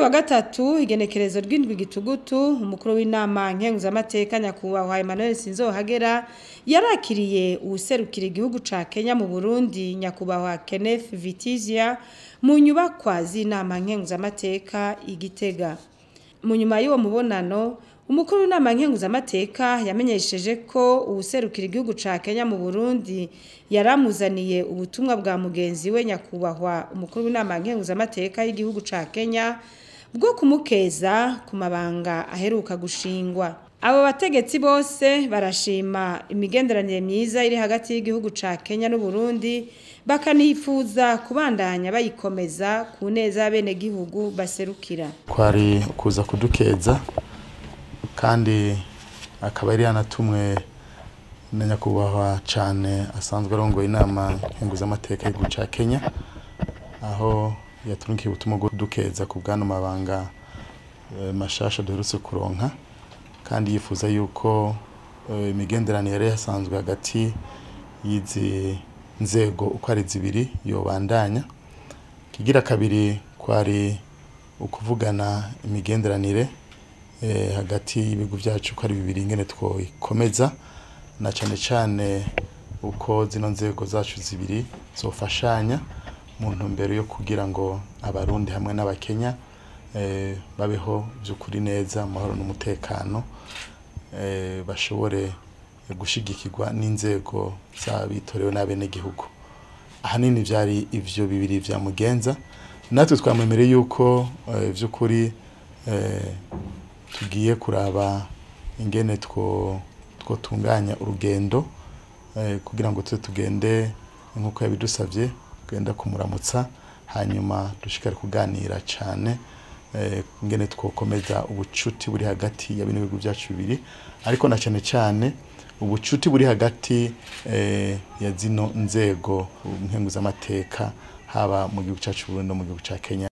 Kuri uyu wa gatatu, igenekerezo ry'indwi Gitugutu, umukuru w'inama nkenguzamateka, nyakubahwa Emmanuel Sinzohagera, yarakiriye uwuserukira igihugu ca Kenya mu Burundi, nyakubahwa Kenneth Vitizia, mu nyubakwa z'inama nkenguzamateka i Gitega. Mu nyuma y'uwo mubonano, umukuru w'inama nkenguzamateka yamenyesheje ko uwuserukira igihugu ca Kenya mu Burundi yaramuzaniye ubutumwa bwa mugenzi we, nyakubahwa umukuru w'inama nkenguzamateka y'igihugu ca Kenya, bwo kumukeza ku mabanga aheruka gushingwa. Abo bategetsi bose barashima imigenderanire myiza iri hagati y'igihugu ca Kenya n'Uburundi, bakanifuza kubandanya bayikomeza ku neza y'abenegihugu baserukira. Kwari kuza kudukeza, kandi akaba yari yanatumwe na nyakubahwa cane asanzwe arongoye inama nkenguzamateka y'igihugu ca Kenya, aho yaturungiye ubutumwa bwo kudukeza ku bwano mabanga mashasha duherutse kuronka, kandi yifuza yuko imigenderanire yari yasanzwe hagati y'izi nzego uko ari zibiri yobandanya. Kigira kabiri kwari ukuvugana imigenderanire hagati y'ibihugu byacu uko ari bibiri, ingene twoyikomeza, na cane cane uko zino nzego zacu zibiri zofashanya mu ntumbero yo kugira ngo Abarundi hamwe n'Abakenya babeho by'ukuri neza mu mahoro n'umutekano, bashobore gushigikirwa n'inzego z'abitorewe n'abenegihugu. Ahanini vyari ivyo bibiri vya mugenza. Natwe twamwemereye yuko vy'ukuri tugiye kuraba ingene twotunganya urugendo kugira ngo tuze tugende nk'uko yabidusavye, tugenda kumuramutsa, hanyuma dushikare kuganira cane ingene twokomeza ubucuti buri hagati ya bino bihugu byacu bibiri, ariko na cane cane ubucuti buri hagati ya zino nzego nkenguzamateka, haba mu gihugu cacu Burundi no mu gihugu ca Kenya.